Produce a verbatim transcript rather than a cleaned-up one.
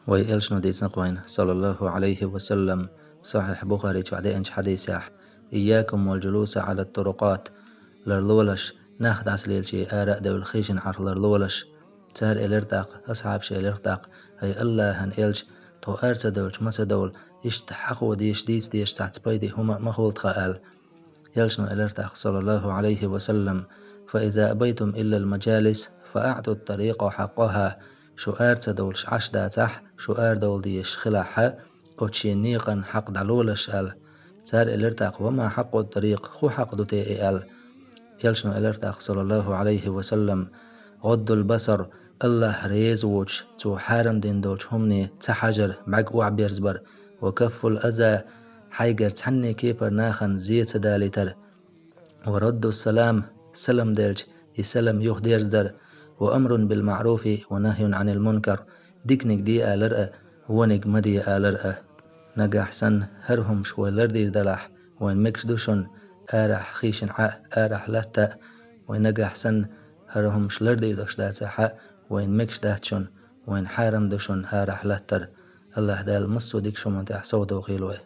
Вай элчано дийцина вайна, саллаллаху Ӏалайхи ва саллам, Сахьихь Бухари чохь деанчу хьадисехь: «Ийякум вал джулуса Ӏала турукъат», ларлолаш, нах дӀасалелчий ара а девлла хишина Ӏарх ларлолаш. Цара элира тӀаккха, асхьабаша элира тӀаккха: «ХӀай Аллахьан элча, тхо ара ца девлча ма ца довла, иштта хьахо дезаш, дийца дезаш цхьацца пайде хӀума а ма хуьлу тхан», аьлла. Элчано элира тӀаккха, саллаллаху Ӏалайхи ва саллам: «Фа иза абайтум иллал маджалис, фа аӀтут тарикъа хьакъахьа». Шу ара ца довлуш Ӏаш дацахь, шу ара довла дезаш хилахь, оцу шен некъан хьакъ дӀалолаш аьлла. Цара элира тӀаккха: «Ва ма хьакъут тарикъ, хӀун хьакъ ду те и?» аьлла. Элчано элира тӀаккха, саллаллаху Ӏалайхи ва саллам: «ГӀуддул басар», Аллахь реза воцуш, цо хьарам дина долчу хӀумане ца хьажар, бӀаьрг охьаберзабар, «ва каффул аза», хьайгара цхьанне кепара нахана зе ца далийтар, «ва радду салам», салам делча, и салам юхадерзадар, «ва амрун бил маъруфи ва нахьюн Ӏанил мункар», диканиг де алар а, вониг ма де алар а. Нагахь санна хӀара хӀумаш вай лардийр далахь, вайн мегаш ду шуна арахь хишина Ӏа а, арахь латта а, вай нагахь санна хӀара хӀумаш лардийр долуш дацахь а, вайн мегаш дац шуна, вайн хьарам ду шуна арахь латтар. Аллахь Дала массо а дикачу хӀуманна тӀехь совдохийла вай.